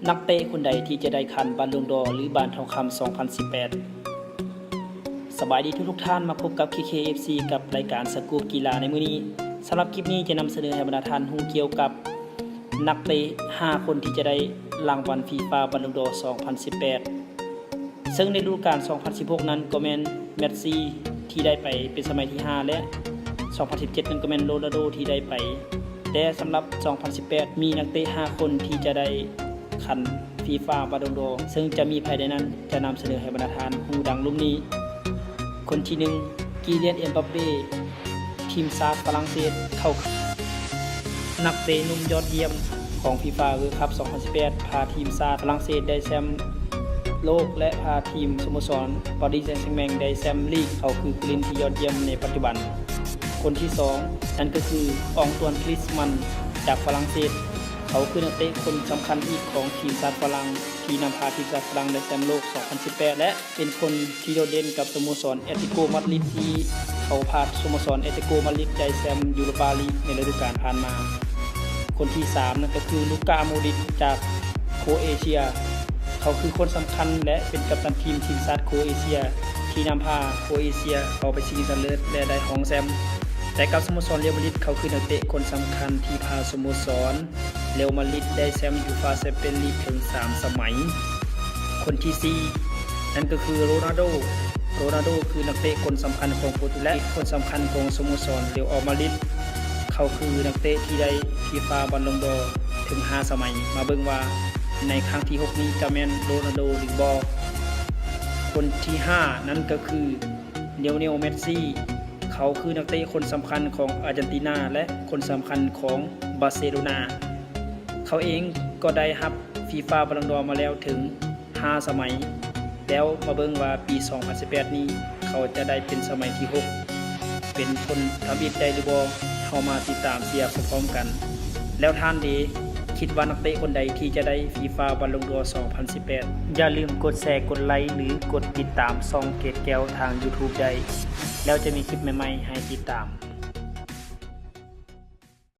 ນັກເຕະຄົນໃດທີ່ຈະໄດ້ຂັນບານລົງດໍ ຫຼື ບານທອງຄຳ ສອງພັນສິບແປດ? ສະບາຍດີທຸກໆທ່ານ, ມາພົບກັບ ເຄເຄ ເອັຟຊີ ກັບລາຍການສະກູບກິລາໃນມື້ນີ້. ສຳລັບຄລິບນີ້ຈະນຳສະເໜີໃຫ້ບັນດາທ່ານຮູ້ກ່ຽວກັບນັກເຕະຫ້າຄົນທີ່ຈະໄດ້ລາງວັນຟີຟາບານລົງດໍ ສອງພັນສິບແປດ. ເຊິ່ງໃນລະດູການ ສອງພັນສິບຫົກ ນັ້ນກໍແມ່ນແມັດຊີທີ່ໄດ້ໄປເປັນສະໄໝທີຫ້າ ແລະ ສອງພັນສິບເຈັດ ນັ້ນກໍແມ່ນໂຣນາໂດທີ່ໄດ້ໄປ. ແຕ່ສຳລັບ ສອງພັນສິບແປດ ມີນັກເຕະຫ້າຄົນທີ່ຈະໄດ້ຂັນຟີຟາບານລົງດໍ ເຊິ່ງຈະມີໃຜແດ່ນັ້ນ ຈະນຳສະເໜີໃຫ້ບັນດາທ່ານຮູ້ດັ່ງລຸ່ມນີ້. ຄົນທີໜຶ່ງ ກີລຽນ ເອັມບັບເປ ທີມຊາດຝຣັ່ງເສດ ເຂົາ ນັກເຕະໜຸ່ມຍອດຢ້ຽມຂອງ FIFA World Cup ສອງພັນສິບແປດ ພາທີມຊາດຝຣັ່ງເສດໄດ້ແຊ້ມໂລກ ແລະ ພາທີມສະໂມສອນປາຣີແຊງແຊງແມັງໄດ້ແຊ້ມລີກ. ເຂົາຄືຜູ້ຫຼິ້ນທີ່ຍອດຢ້ຽມໃນປັດຈຸບັນ. ຄົນທີສອງ ນັ້ນກໍຄື ອອງຕວນ ກຣິສມັນ ຈາກຝຣັ່ງເສດ. ເຂົາຄືນັກເຕະຄົນສຳຄັນອີກຂອງທີມຊາດຝຣັ່ງ ທີ່ນຳພາທີມຊາດຝຣັ່ງໄດ້ແຊ້ມໂລກ ສອງພັນສິບແປດ ແລະ ເປັນຄົນທີ່ໂດດເດັ່ນກັບສະໂມສອນແອດເລຕິໂກມາດຣິດ ທີ່ເຂົາພາສະໂມສອນແອດເລຕິໂກມາດຣິດໄດ້ແຊ້ມຢູໂຣປາລີກໃນລະດູການຜ່ານມາ. ຄົນທີສາມ ນັ້ນກໍຄື ລູກາ ໂມດຣິດ ຈາກໂຄເອເຊຍ. ເຂົາຄືຄົນສຳຄັນ ແລະ ເປັນກັບຕັນທີມ ທີມຊາດໂຄເອເຊຍ ທີ່ນຳພາໂຄເອເຊຍເຂົ້າໄປຊິງຊະເລີດ ແລະ ໄດ້ຮອງແຊ້ມ. ແຕ່ກັບສະໂມສອນເຣອັລມາດຣິດ ເຂົາຄືນັກເຕະຄົນສຳຄັນທີ່ພາສະໂມສອນ ເຣອັລມາດຣິດໄດ້ແຊ້ມຢູຟາແຊມປຽນລີກເຖິງສາມສະໄໝ. ຄົນທີສີ່ ນັ້ນກໍຄື ໂຣນາໂດ. ໂຣນາໂດຄືນັກເຕະຄົນສຳຄັນຂອງໂປຣຕຸເກດ ແລະ ຄົນສຳຄັນຂອງສະໂມສອນເຣອັລມາດຣິດ. ເຂົາຄືນັກເຕະທີ່ໄດ້ຟີຟາບານລົງດໍເຖິງຫ້າສະໄໝ. ມາເບິ່ງວ່າໃນຄັ້ງທີຫົກນີ້ຈະແມ່ນໂຣນາໂດຫຼືບໍ່. ຄົນທີຫ້າ ນັ້ນກໍຄື ລຽວເນວ ເມັດຊີ. ເຂົາຄືນັກເຕະຄົນສຳຄັນຂອງອາເຈນຕິນາ ແລະ ຄົນສຳຄັນຂອງບາເຊໂລນາ. ເຂົາເອງກໍໄດ້ຮັບຟີຟາບານລົງດໍມາແລ້ວເຖິງຫ້າສະໄໝ. ແລ້ວມາເບິ່ງວ່າປີສອງພັນສິບແປດນີ້ ເຂົາຈະໄດ້ເປັນສະໄໝທີຫົກ ເປັນຄົນທຳອິດໄດ້ຫຼືບໍ່? ເຮົາມາຕິດຕາມເຊຍພ້ອມໆກັນ. ແລ້ວທ່ານເດ ຄິດວ່ານັກເຕະຄົນໃດທີ່ຈະໄດ້ຟີຟາບານລົງດໍ ສອງພັນສິບແປດ? ຢ່າລືມກົດແຊ, ກົດໄລ ຫຼື ກົດຕິດຕາມຊ່ອງເກດແກ້ວທາງ YouTube ໄດ້ ແລ້ວຈະມີຄລິບໃໝ່ໆໃຫ້ຕິດຕາມ.